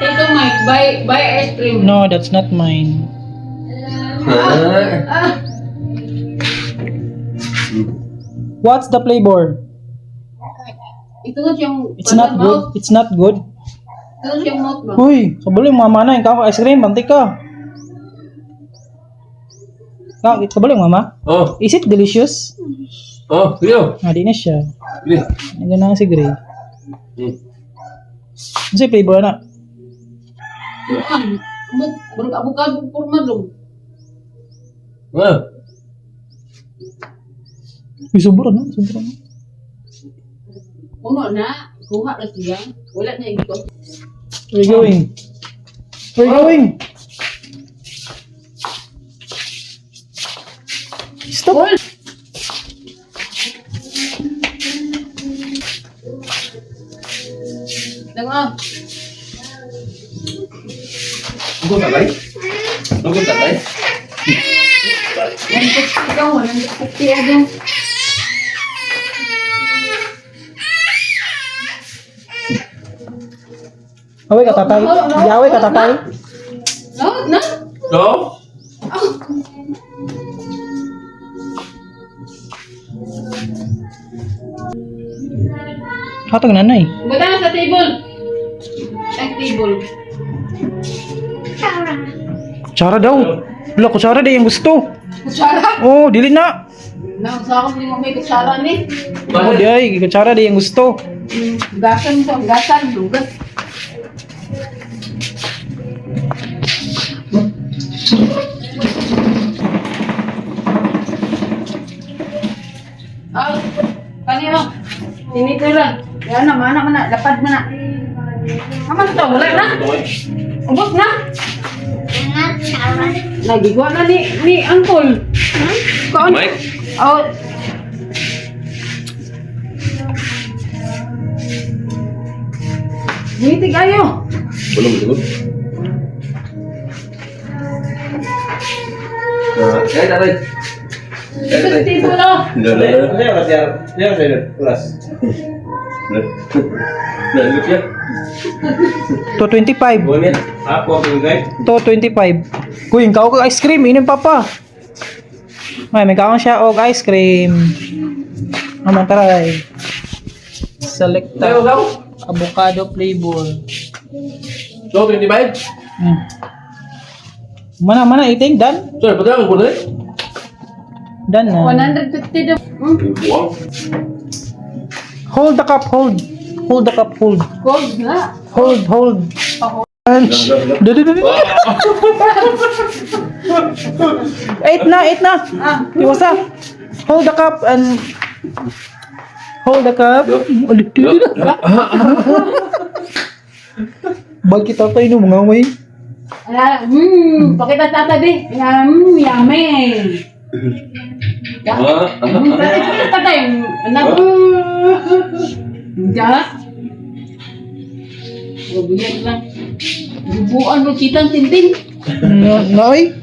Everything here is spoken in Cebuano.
Tito Mike, buy ice cream. No, that's not mine. Ah, What's the flavor? Ito na siyang It's not good. It's not good. Ito na siyang mouth ba? Uy, kabalo yung mama na. Ikaw ice cream, bantik ka. Ka, kabalo yung mama. Oh, Is it delicious? oh, sige. Ah, di na siya. Sige. Nandiyan na si Gray. Ano siya flavor na? Murag avocado forma dong. Ah. Uy, sobra no? Sobra no? Puno na. Kuha na siya. Wala na ito. Where you going? Where you going? Stop! Dang ah. Tungkol tatay? Tungkol tatay? 150 daw. 150 agaw. Away ka tatay. Yaway ka tatay. No, na. No? Hatong nanay. Buta na sa table. Ang table. Kutsara daw. Wala, kutsara di yung gusto. Kutsara. Oh, dili na. Na, sa akong hindi mo may kutsara ni. Oh, di ay. Kutsara di yung gusto. Gasan to, gasan, lugas. Ah, kanino? Tinito lang. Yan na, mana mana, lapad mana. Aman to, wala na. Ubos na. Nagigwa na ni Uncle. Kaon? Mike? Oh. Ngiti kayo. Belum belum. Nah, ya tatay. Ya Ito tatay. table oh. Nah, nah, Saya ulas. nah. Nah, look ya. 225. Bukan ya. Aku aku guys. 225. Kuy, ikaw ka ice cream. Inom papa. May kaon siya og ice cream. Aman taray. Selecta Go, go. avocado flavor. So, 25? Mana mana eating done? Sorry, betul aku boleh? Done na. 150 daw. Wow. Hold the cup, hold. Hold the cup, hold. Cold na. Hold, hold. Punch. Du- du- du- du- Eight na, eight na. Ah. Iwasa. Hold the cup and hold the cup. Bakit tatay no mga may? Ah, pakita tata di. Yummy. Ya. Ah, ah, Tata, tata yung anak. Ya. Gabuyag lang. Bubuan mo kitang tintin. No, no, ay.